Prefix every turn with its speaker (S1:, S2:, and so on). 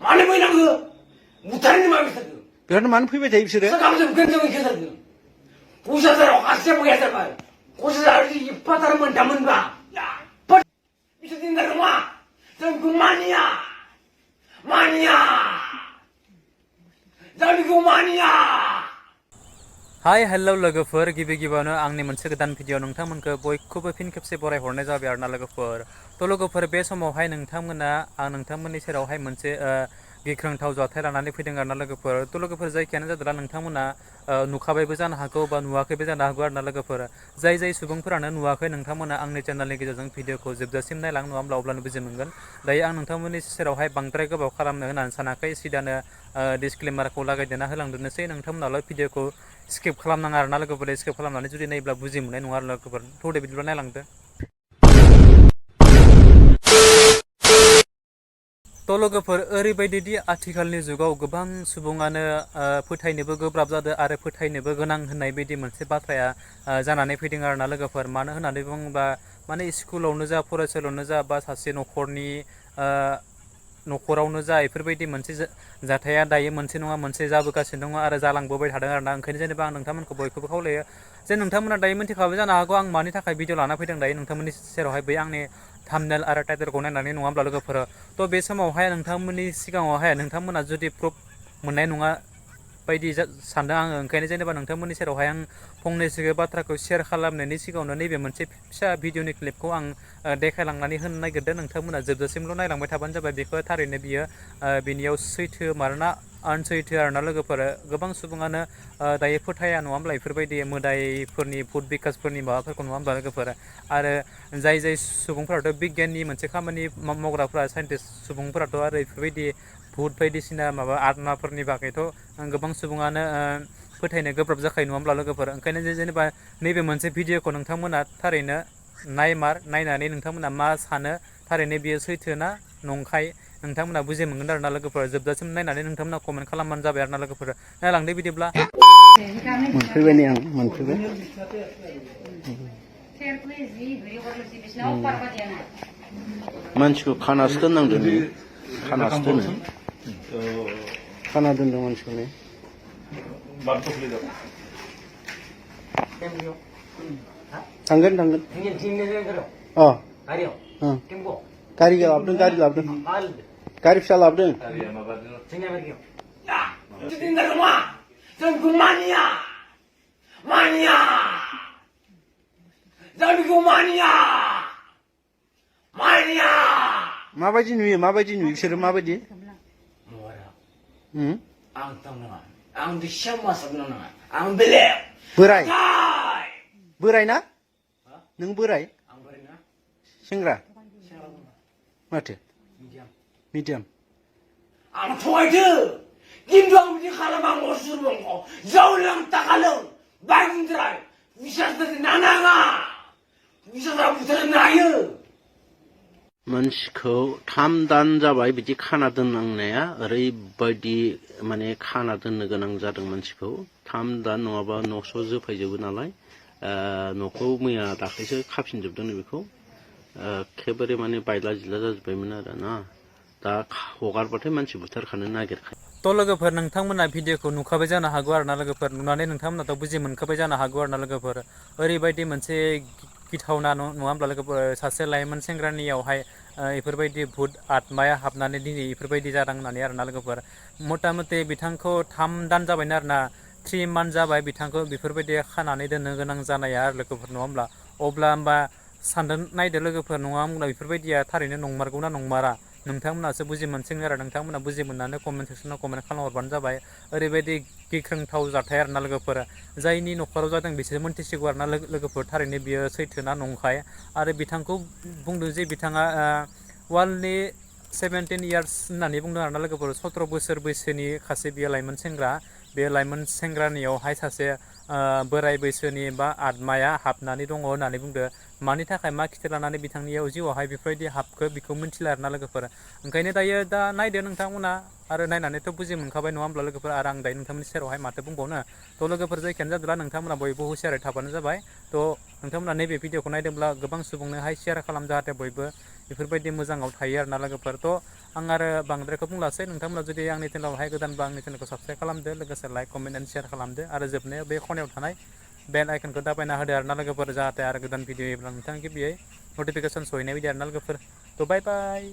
S1: मानो फैनांगौ बुथारनो मा बिसोरखौ
S2: बिराद मानो फैबाय थायो बिसोरो
S1: गावजों गोजों गेजेरजों क'क्राझाराव खासे फैया जाबाय क'क्राझाराव इफाथार मोनथामोनबा बिसोर दिनदार नङा जोंखौ मानिया जोंखौ मानिया
S3: हाय हेलौ लोगोफोर गिबि गिबियावनो आंनि मोनसे गोदान भिडिअ नोंथांमोनखौ बयखौबो फिन खेबसे बरायहरनाय जाबाय आरोना लोगोफोर थ' लोगोफोर बे समावहाय नोंथांमोना आं नोंथांमोननि सेरावहाय मोनसे गिख्रंथाव जाथाय लानानै फैदों आरोना लोगोफोर थ' लोगोफोर जायखियानो जादोंला नोंथांमोना नुखाबायबो जानो हागौ बा नुवाखैबो जानो हागौ आरोना लोगोफोर जाय सुबुंफोरानो नुवाखै नोंथांमोना आंनि चेनेलनि गेजेरजों भिडिअखौ जोबजासिम नायलां नङा होमब्ला अब्लानो बुजि मोनगोन दायो आं नोंथांमोननि सेरावहाय बांद्राय गोबाव खालामनो होननानै सानाखै सिदानो डिसक्लेमारखौ लागायदेरना होलांदोंनोसै नोंथांमोनाल' भिडिअखौ स्किप खालामनाङा आरोना लोगोफोर स्किप खालामनानै जुदि नायोब्ला बुजि मोननाय नङा आरो लोगोफोर थौदे बिदिब्ला नायलांदो थ' लोगोफोर ओरैबायदि आथिखालनि जुगाव गोबां सुबुङानो फोथायनोबो गोब्राब जादों आरो फोथायनोबो गोनां होननाय बायदि मोनसे बाथ्राया जानानै फैदों आरोना लोगोफोर मानो होननानै बुङोबा माने स्कुलावनो जा फरायसालियावनो जा बा सासे न'खरावनो जा बेफोरबायदि मोनसे जाथाया दायो मोनसे नङा मोनसे जाबोगासिनो दङ आरो जालांबोबाय थादों आरोना ओंखायनो जेनेबा आं नोंथांमोनखौ बयखौबो खावलायो जे नोंथांमोना दायो मिथिखाबाय जानो हागौ आं मानि थाखाय भिडिअ लाना फैदों दायो नोंथांमोननि सेरावहाय बै आंनि थाम्बनेल आरो टाइटेलखौ नायनानै नङा होमब्ला लोगोफोर थ' बे समावहाय नोंथांमोननि सिगाङावहाय नोंथांमोना जुदि प्रुफ मोननाय नङा बायदि सानदों आङो ओंखायनो जेनेबा नोंथांमोननि सेरावहाय आं फंनैसो बाथ्राखौ शेयार खालामनायनि सिगाङावनो नैबे मोनसे फिसा भिडिअनि क्लिपखौ आं देखायलांनानै होनो नागिरदों नोंथांमोना जोबजासिमल' नायलांबाय थाबानो जाबाय बेखौ थारैनो बियो बिनियाव सैथो मानोना आनसैथो आरोना लोगोफोर गोबां सुबुङानो दायो फोथाया नङा होमब्ला बेफोरबायदि मोदायफोरनि भुट बिकासफोरनि माबाफोरखौ नङा होमब्ला लोगोफोर आरो जाय सुबुंफोराथ' बिगियाननि मोनसे खामानि मावग्राफोरा साइन्टिस्ट सुबुंफोराथ' आरो बेफोरबायदि भुट बायदिसिना माबा आत्माफोरनि बागैथ' गोबां सुबुङानो फोथायनो गोब्राब जाखायो नङा होमब्ला लोगोफोर ओंखायनो जेनेबा नैबे मोनसे भिडिअखौ नोंथांमोना थारैनो नायनानै नोंथांमोना मा सानो थारैनो बियो सैथो ना नंखाय नोंथांमोना बुजि मोनगोन आरोना लोगोफोर जोबजासिम नायनानै नोंथांमोना कमेन्ट खालामबानो जाबाय आरोना लोगोफोर नायलांदो बिदिब्ला
S2: मोनफैबाय नै आं मोनफैबाय मानसिखौ खानासो दोननांदों नै खानासो दोनो खाना दोनदों मानसिखौ नै थांगोन अ गारि लाबोदों गारि फिसा लाबोदों
S1: जोंखौ मानिया जोंखौ मानिया
S2: माबायदि नुयो बिसोरो माबायदि
S1: आं थांनाङा आं दिसियाव मासाबनो नाङा आं बेलेग
S2: बोराय ना नों बोराय
S1: आं बोराय ना
S2: सेंग्रा माथो मिडियाम
S1: आं थगायदो खिन्थु आं बिदि खालामा आं बसुर बंख जौ लों थाखा लों बाइकनिफ्राय बिसासफोर नाङा बिसासा बुथारनो हायो
S2: मानसिखौ 3 दान जाबाय बिदि खाना दोननांनाया ओरैबायदि माने खाना दोननो गोनां जादों मानसिखौ 3 दान नङाबा न'स' जोफायजोबो नालाय न'खौ मैया दाख्लैसो खाफिनजोबदों बेखौ एखेबारे माने बायला जिला जाजोब्बायमोन आरो ना दा हगारबाथाय मानसि बुथारखानो नागिरखायो
S3: थ' लोगोफोर नोंथांमोना भिडिअखौ नुखाबाय जानो हागौ आरोना लोगोफोर नुनानै नोंथांमोनाथ' बुजि मोनखाबाय जानो हागौ आरोना लोगोफोर ओरैबायदि मोनसे गिथावना नङा होमब्ला लोगोफोर सासे लाइमोन सेंग्रानियावहाय बेफोरबायदि भुट आत्माया हाबनानै दिनै बेफोरबायदि जादों होननानै आरोना लोगोफोर मथा मथि बिथांखौ 3 दान जाबायनो आरोना 3 मान्थ जाबाय बिथांखौ बेफोरबायदि खानानै दोननो गोनां जानाया आरो लोगोफोर नङा होमब्ला होमबा सानदों नायदो लोगोफोर नङा होमब्ला बेफोरबायदिया थारैनो नंमारगौ ना नंमारा नोंथांमोनासो बुजि मोनसिगोन आरो नोंथांमोना बुजि मोननानै कमेन्ट सेक्सनाव कमेन्ट खालामहरबानो जाबाय ओरैबायदि गिख्रंथाव जाथाय आरोना लोगोफोर जायनि न'खराव जादों बिसोर मोनथिसिगौ आरोना लोगोफोर थारैनो बियो सैथो ना नंखाय आरो बिथांखौ बुंदों जे बिथाङा वर्ल्डनि 17 इयार्स होननानै बुंदों आरोना लोगोफोर 17 बोसोर बैसोनि सासे बियो लाइमोन सेंग्रा बे लाइमोन सेंग्रानियावहाय सासे बोराय बैसोनि बा आत्माया हाबनानै दङ होननानै बुंदों मानि थाखाय मा खिथेर लानानै बिथांनियाव जिउआवहाय बेफोरबायदि हाबखो बेखौ मिथिला आरोना लोगोफोर ओंखायनो दायो दा नायदो नोंथांमोना आरो नायनानैथ' बुजि मोनखाबाय नङा होमब्ला लोगोफोर आरो आं दायो नोंथांमोननि सेरावहाय माथो बुंबावनो थ' लोगोफोर जायखियानो जादोंला नोंथांमोना बयबो हुसियारै थाबानो जाबाय थ' नोंथांमोना नैबे भिडिअखौ नायदोंब्ला गोबां सुबुंनोहाय शेयार खालाम जाहाथे बयबो बेफोरबायदि मोजाङाव थायो आरोना लोगोफोर थ' आं आरो बांद्रायखौ बुंलासै नोंथांमोना जुदि आंनि चेनेलावहाय गोदानबा आंनि चेनेलखौ साबसक्राइब खालामदो लोगोसे लाइक कमेन्ट एन्ड शेयार खालामदो आरो जोबनायाव बे खनायाव थानाय बेल आइकनखौ दाबायना होदो आरोना लोगोफोर जाहाथे आरो गोदान भिडिअ एब्ला नोंथांनि गिबियै नटिफिकेसन सहैनाय बायदि आरोना लोगोफोर थ' बाय बाय